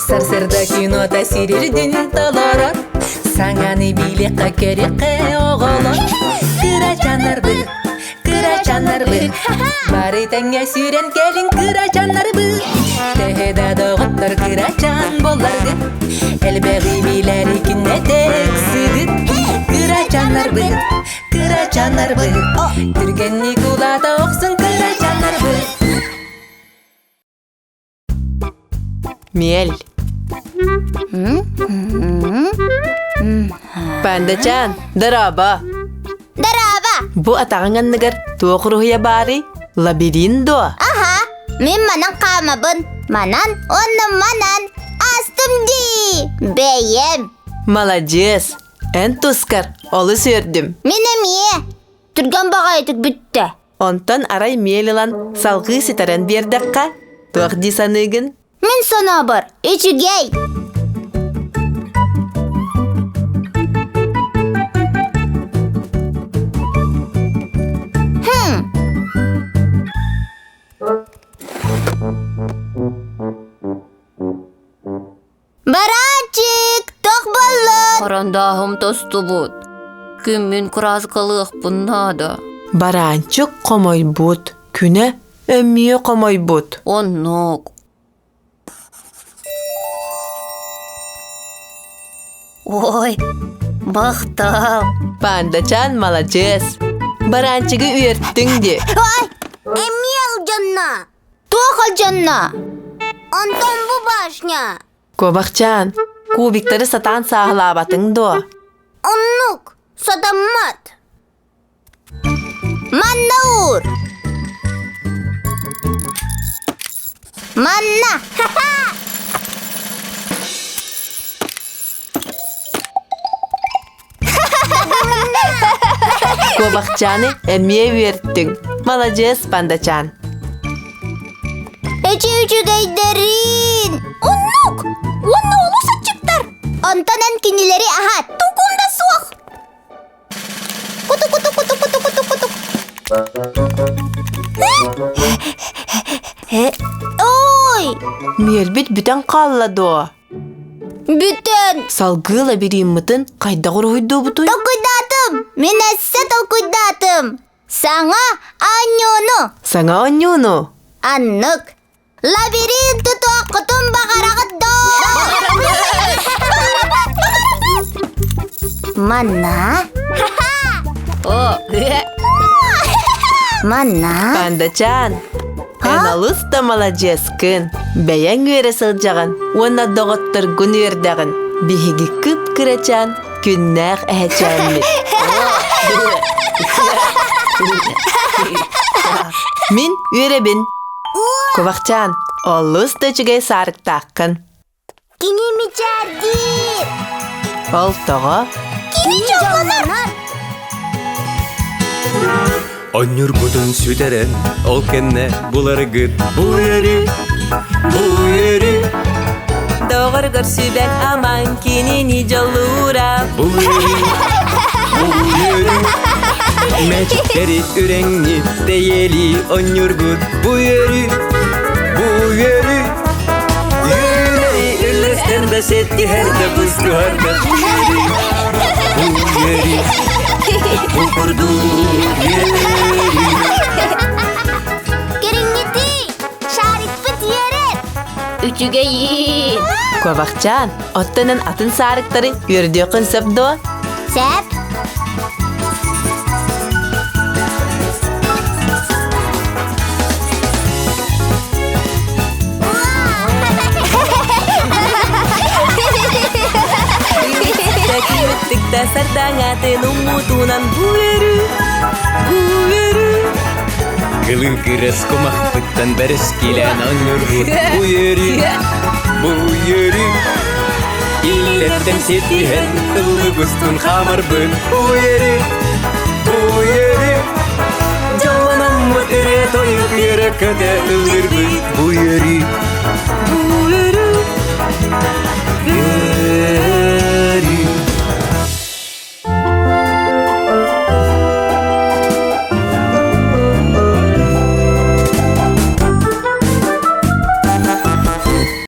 Сарсыарда кинота сирирдин толорор, Саҥаны билиэххэ көрүөххэ оҕолор. Кырачааннарбыт, кырачааннарбыт, Бары тэҥҥэ сүүрэн кэлиҥ кырачааннарбыт. Төһө да доҕоттор кырачаан буолларгыт, Элбэҕи билэри күннэтэ ыксыгыт. Кырачааннарбыт, кырачааннарбыт, Түргэнник улаата охсун кырачааннарбыт. Миэл. Пандачаан, дорообо. Дорообо. Бу атаҕыҥ анныгар туох уруһуйа баарый? Лабиринт дуо? Аха, мин манан хаамабын. Манан уонна манан. Астым дии. Бэйэм. Маладьыас. Эн тускар олус үөрдүм. Мин эмиэ. Түргэн баҕайытык бүттэ. Онтон арай миэл ылан салҕыы ситэрэн биэрдэххэ, туох дии саныыгын? Мин санаабар, үчүгэй! Хм. Бараанчик, тох буоллун? Харандааһым тостубут. Күммүн кырааскалыахпын наада. Бараанчык хомойбут, күнэ эмиэ хомойбут. Оннук. Ой, махтал. Пандачаан маладьыас. Бараанчыгы үөртүҥ дии. Ой, эмиэ алдьанна. Туох алдьанна? Онтон бу башня. Куобахчаан, кубиктары сатаан сааһылаабатыҥ дуо? Оннук, сатаммат. Манна уур. Манна! Куобахчааны эмиэ үөртүҥ. Маладьыас, пандачаан. Эчи үчүгэйдэрин! Оннук! Уонна олус аччыктар! Онтон эн кинилэри аһат. Тугум да суох! Куту куту куту куту куту куту. Ой! Миэлбит бүтэн хаалла дуо? Бүтэн! Салгыы лабириммытын хайдах уруһуйдуубутуй? Толкуйдаатым! Мин өссө толкуйдаатым! Саҥа оонньууну! Саҥа оонньууну? Аннык! Лабиринт тутуоххутун баҕараҕыт доо? Манна? Манна? Пандачаан, эн алыс да маладьыаскын, бэйэҥ үөрэ сылдьаҕын уонна доҕотторгун үөрдэҕин. Биһиги кып-кырачаан күннээх эһэчээммит. Мин үөрэбин. Кубахчаан, олус да үчүгэй саарыктааххын. Кини мичээрдиир. Ол тоҕо? Кини дьоллонор. Онньургутун сүтэрэн, ол кэннэ буларгыт бу үөрүү, бу үөрүү. Доҕоргор сүбэн аман кинини дьоллуура. Бу үөрүү, бу үөрүү. Мэчиктэри үрэҥҥит тэйэлии онньургут бу үөрүү, бу үөрүү. Үөрүүлэри үллэстэр да сеттиһэр да быстыһар да бу үөрүү, бу үөрүү. Бу курдук үөрүү. Кэриҥҥитий, шарикпыт үөрэр. Үчүгэйин. Куобахчаан, оттонон атын саарыктары үөрдүөххүн сөп дуо? Сөп. Тыкта сардаҥатын уммутунан бу үөрүү, бу үөрүү. Кылыҥкырас кумахпыттан бэрэскилээн оонньуурбут бу үөрүү, бу үөрүү. Иллэртэн ситтиһэн ыллык устун хаамарбын бу үөрүү, бу үөрүү. Дьоллономмут ырыа тойук үөрэ көтө ыллырбыт бу үөрүү, бу үөрүү.